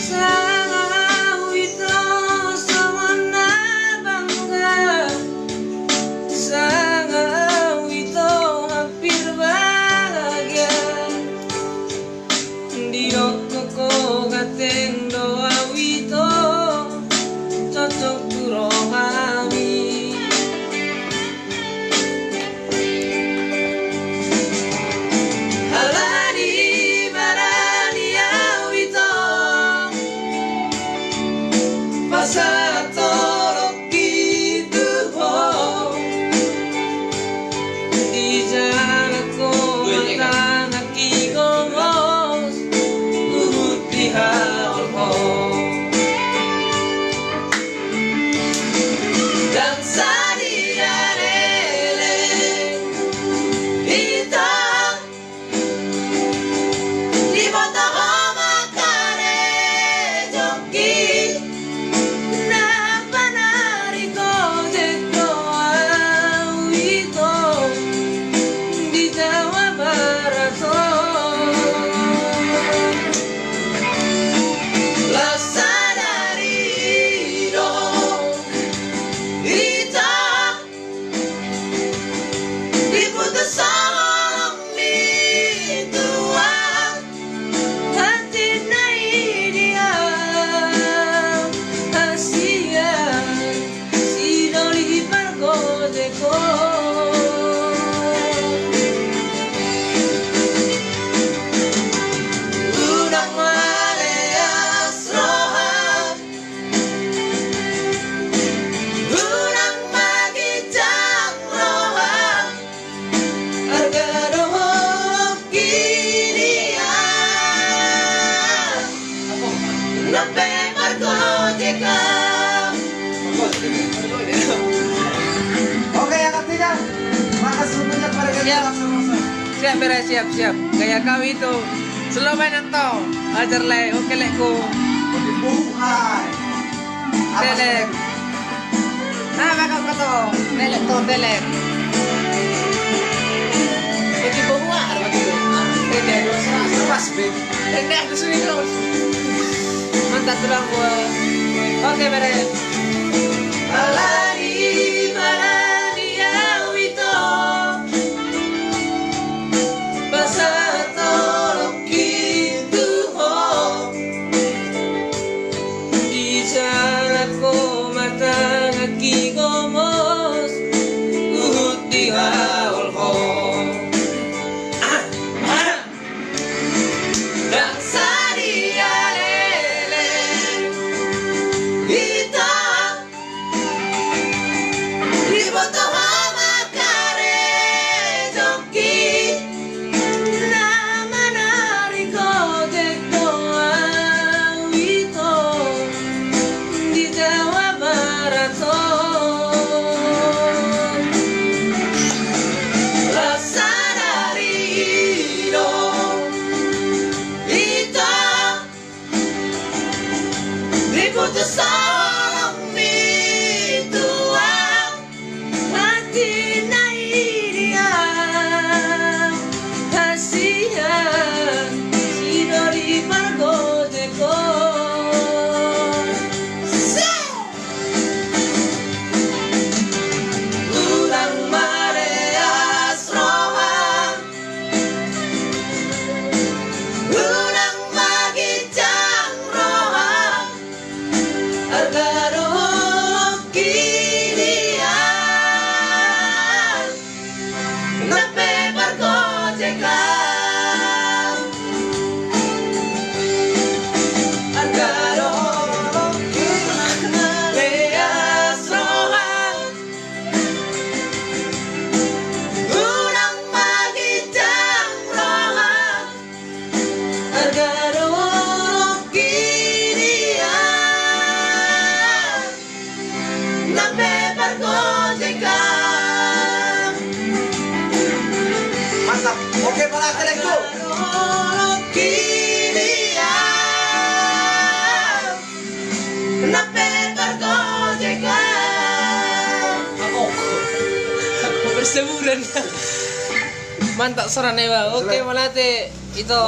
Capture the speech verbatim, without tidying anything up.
Sanga au ito songon na bangga, sanga au ito hampir bahagia. Didok ho ganteng do au ito, cocok tu rohami. Alani barani au ito, pasahat holongki tu ho. Dijalo ho mata na kigomos, huhut dihaol ho. Ndang sadia leleng ito, diboto ho ma karejongki. Na panarik ojek do au ito di Jawa Barat on. Laos sadari do ito diputus holong ni tuan. Hati na i dia, hasian sidoli pargojek on. Unang maleas roham, unang maginjang roham, arga do holongki dia, nang pe pargojekan. Oke, yang ketiga, maka sebelumnya pada kita. Siap. Langsung, langsung. Siap, bere, siap, siap. Gaya kau itu. Slow man. Tau, ajar lai, oke, lelekku. Buhai. Apa lelek? Nah, bakal kau tau. Lelek, tau, lelek. Bagi buhai, bagi. Lelek. Pas, Beb. Lelek, aku sudah terus. Mantap, tulang gua. Oke, bere. Alani barani au ito, pasahat holongki tu ho. Dijalo ho mata na kigomos, huhut dihaol ho. Ndang sadia leleng ito, diboto ho ma karejongki. Na manarik ojek do au ito di Jawa Barat on. Laos sadari do ito diputus holong ni tuan. Hati na i dia, hasian sidoli pargojek on. Unang maleas roham, unang maginjang roham, arga do holongki dia, nang pe pargojekan. Arga do holongki dia, maleas roham, unang maginjang roham, arga do holongki dia, nang pe pargojekan. Mantap. Oke, pala, lelekku. Arga do holongki dia, nang pe pargojekan. Persebulan. Mantap, sora na iba. Oke, mauliate, ito.